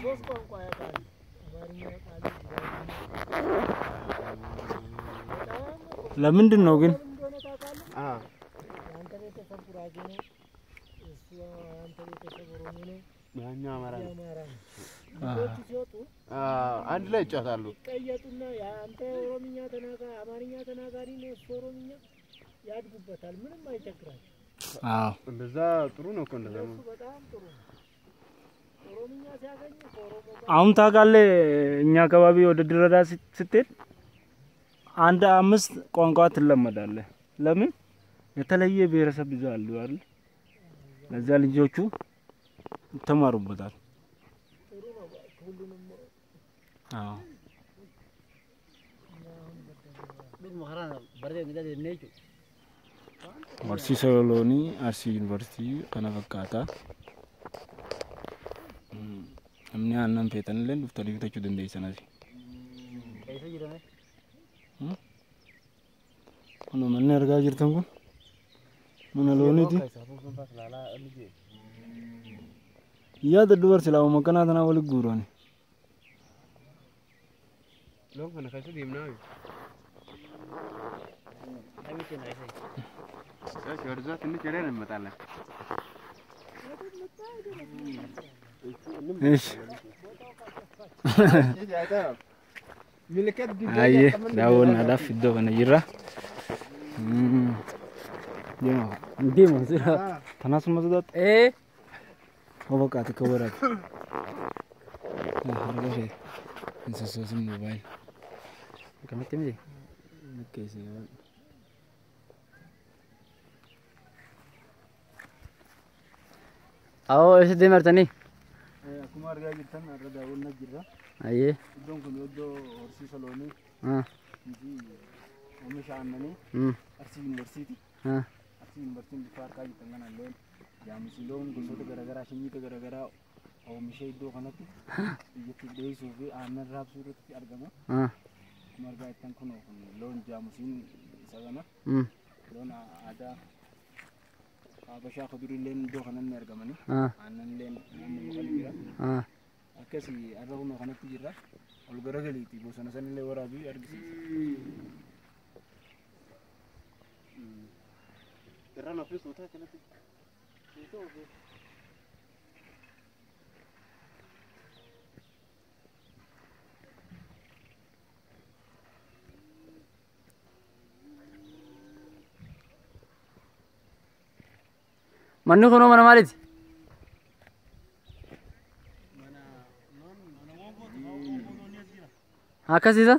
ሶስት ቋንቋ ያውቃሉ። አማርኛ ያውቃሉ፣ ጉራጌኛ በጣም ለምንድን ነው ግን? ለምን እንደሆነ ታውቃለህ? አዎ የአንተ ቤተሰብ ጉራጌ ነው፣ እሱ የአንተ ቤተሰብ ኦሮሞ ነው፣ ያኛው አማራ ነው። የአማራ ነው። ልጆቹ ሲወጡ አዎ አንድ ላይ ይጫወታሉ። ይቀየጡና የአንተ ኦሮምኛ ተናጋሪ አማርኛ ተናጋሪ ነው፣ እሱ ኦሮምኛ ያድጉበታል። ምንም አይቸግራቸው። አዎ እንደዛ ጥሩ ነው እኮ እንደዛ እሱ በጣም ጥሩ ነው። ኦሮምኛ ሲያገኙ ከኦሮሞ ጋር አሁን ታውቃለህ፣ እኛ አካባቢ ወደ ድረዳ ስትሄድ አንድ አምስት ቋንቋ ትለመዳለህ። ለምን የተለየ ብሔረሰብ ይዘው አሉ አይደል? ለዛ ልጆቹ ይተማሩበታል። ጥሩ ነው። ሁሉንም አዎ Horsiisa loonii Arsii Yuunivarsiitii kana fakkaata. Namni aannan feetan illee dhuftanii bitachuu dandeessan asi. Kun manni argaa jirtan kun mana looniiti. Yaada dubarsi laawuma akkanaa tanaa walitti guurani. Loon kana keessa deemnaa. እሺ ወደዛ ትንሽ ሄደን እንመጣለን። እሺ Ayyee daawwannaadhaaf iddoo kana jirra. Deema. Deema sira. Tanaas ma sodaata? Ee. Hoo fakkaate akka waraati. Harka ishee hin sossoosin moobaayil. Akkamitti miti? Liqqeessee qaban. Awoo eessa deemartanii? Akkuma argaa jirtan har'a daawwannaa jirra. Ayyee. Iddoon kun iddoo horsiisa loonii fi oomisha aannanii Arsii Yuunivarsiitii. Arsii Yuunivarsiitiin bifa harkaa jirtan kanaan loon jaamusii loon gosoota garaagaraa shanyiita garaagaraa oomishee iddoo kanatti biyyatti dhiyeessuu fi aannan raabsuu irratti argama. Akkuma argaa jirtan kun loon jaamusiin isa kana loon aadaa Habashaa kudurilleen iddoo kanatti argamani. Aannan illee naannoo kana jira. Akkasii har'a kunoo kanatti jirra. Ol garagaliiti bosona sanillee waraabii argisiisa. Irraan ofii suutaa kanatti. Manni kunoo mana maaliiti? Akkasiisa?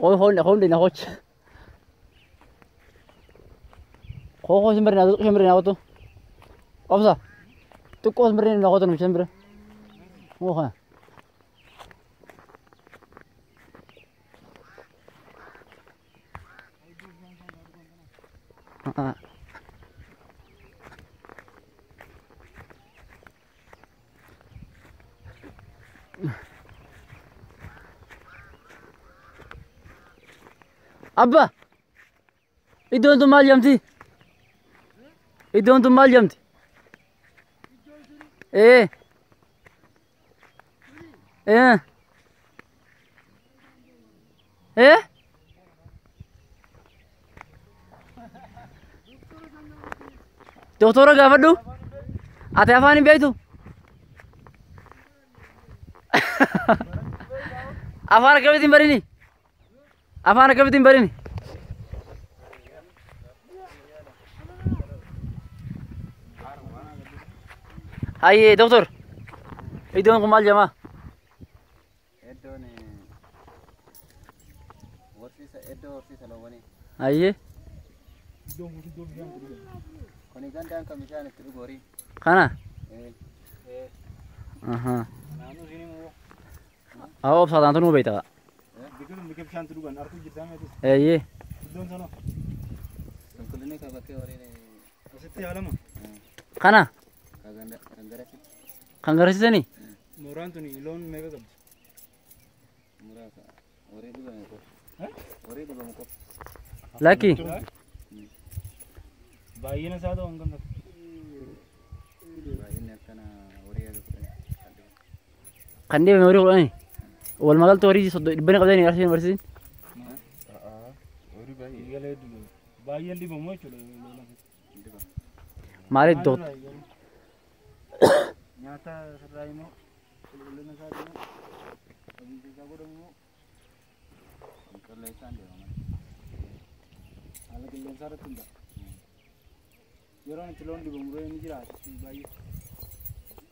Hoo hoo na hoch. Hoo hoo simbirri na simbirri na qotu. Obsa. Xiqqoo simbirri na qotu simbirri. Hoo kana. Abba! Iddoon tun maal jedhamti? Iddoon tun maal jedhamti? Ee. Ee. Ee? Doktora gaafadhu. Ati afaan hin beektu? Afaan akkamitti hin barini? Afaan akkamitti hin barini? Hayyee doktor. Iddoon kun maal jedhama? Iddoon horsiisa iddoo horsiisa loowwanii. Hayyee. Iddoon kun iddoo bishaan itti dhugan. Kuni gandaan kan bishaan itti dhugu horii. Kana? Eh, Ahaa. Naannoo isin immoo Haa obsaa taantu nuu beekta. biqiltuun biqil bishaan itti dhugan arguu jirtaa meetis. Eeyyee. Iddoon sana Qulqullinni kan bakkee horiin asitti yaalama. Kana? kan ganda kan garasi Kan garsiisanii? Mooraan tuni loon meeqa qabdi? muraasa horii dhibame qofa. Horii dhibame qofa. Lakki. Baay'ina isaa ta'u hangam takka? Baay'inni akkana horii haga 10 kan dhibamu. Kan dhibame horii 10. Walumaa galatti horii 30 qabdanii Arsii Yuunivarsiitiin. Horii baay'ee Galee dhibamu. Baay'een dhibamu jechuudha loon asitti. dhibamu. Maaliif doktor? Nyaata sirraa immoo qulqullina isaa immoo qabiinsa isaa godhamu immoo Qilleensaan dhibama. Haala qilleensaa irratti hundaa'a. Yeroon itti loon dhibamu ree ni jira asitti baay'ee.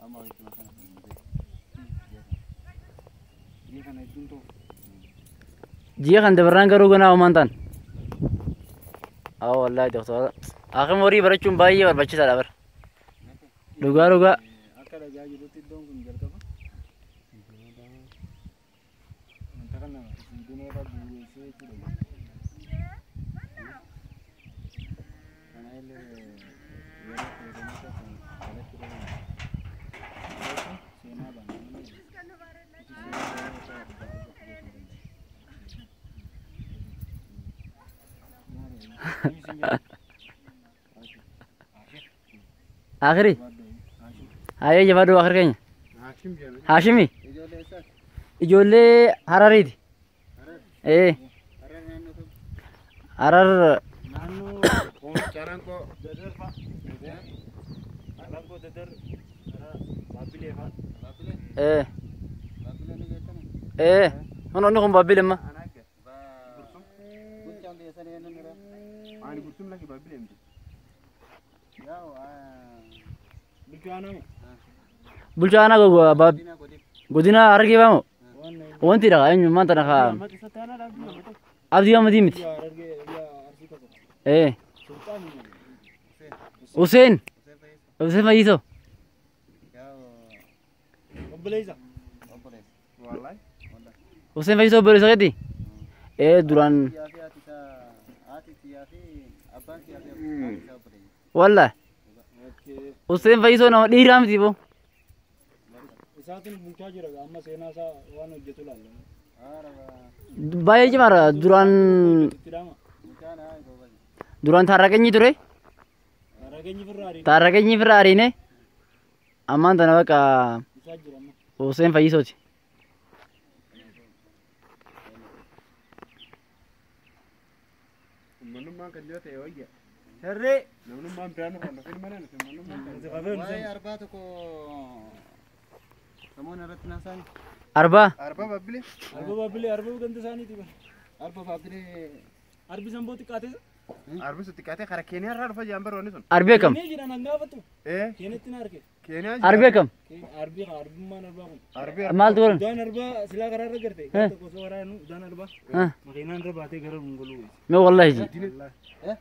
Amma wayituma kana kan hin beeku. Biyya kana hedduun ta'u. Ji'a kan dabarraan garuu ganaa homaan ta'an. Haa wallaahi doktor. Akkam horii barachuun baay'ee barbaachisaadha bara. Dhugaa dhugaa. Akka dhagaa jirutti iddoon kun jalqaba. Wanta kana Siidinee irra bu'eessee jechuudha. Kana illee yeroo fayyadamuu kan alatti dhibamu. Seenaa baana. Akiri. Hayyee jabaadhu akiri keenya. Haashimi. Ijoollee eessaati? Ijoollee Harariiti. Harar. Ee. Harar naannoo kam? Harar Naannoo Calanqoo. Dadar fa'a. Calanqoo Dadar karaa Baabbilee fa'a. Baabbilee? Ee. Baabbilee ni beektanii? Ee. Kun inni kun Baabbilee amma. Bulchaan biyya sanii eenyuun jira? Ani gursum laki Baabbilee miti. Yaa'u Bulchaa namu. Bulchaa aanaa godina godina. Godina Harargee baamu. Waan Wanti dha eenyu maanta dha kaa. Abdii Amadii miti. biyya Harargee biyya Arsii tokko. Ee. Sultaan Hussein. Hussein Fayyisa. Hussein Fayyisoo. Yaa'u obboleessa. obboleessa. Wallahi. Hussein Fayyisoo obboleessa keeti. Ee duraan Kiyyaa fi haati isaa haati kiyyaa fi abbaan kiyyaa fi haati isaa obboleessa. walla Hussein Fayyisoo nama dhiiraa miti boo. Isaatiin bulchaa jira amma seenaa isaa waan hojjetu laalla. Baay'ee cimaadha duraan Itti dhaama. Bulchaan haa goobani. duraan taarraqeenyi ture. Rageenyi firraa ariine. Taarraqeenyi firra ariine. Ammaan tana bakka Isaa jira amma. Hussein Fayyisooti. Uummanummaan kan jira ta'e wayya. Sarree. Namnummaan biraan irraa dhufin malee nuti uummanummaan kan Itti qabee Waa'ee arbaa tokko samoon irratti naasaan Arbaa. Arba Baabbilee. Arba Baabbilee arba ganda isaaniiti bara. arba Baabbilee Arbi sanboo xiqqaatee. Arbi sun xiqqaatee karaa Keeniyaa irraa dhufa jaan baroonni sun. Arbi akkam? Keenee jedhan an gaafattu. Ee Keenetti na arge. Keeniyaa Arbi akkam? Arbi kan arbummaan arbaa kun. Arbi Maaltu godhan? Udaan arbaa silaa karaa irra garte. Eh. Tokko osoo karaa nu udaan arbaa. Ah. Makiinaan irra baatee gara dhungoluu. Mee wallahi ji. eh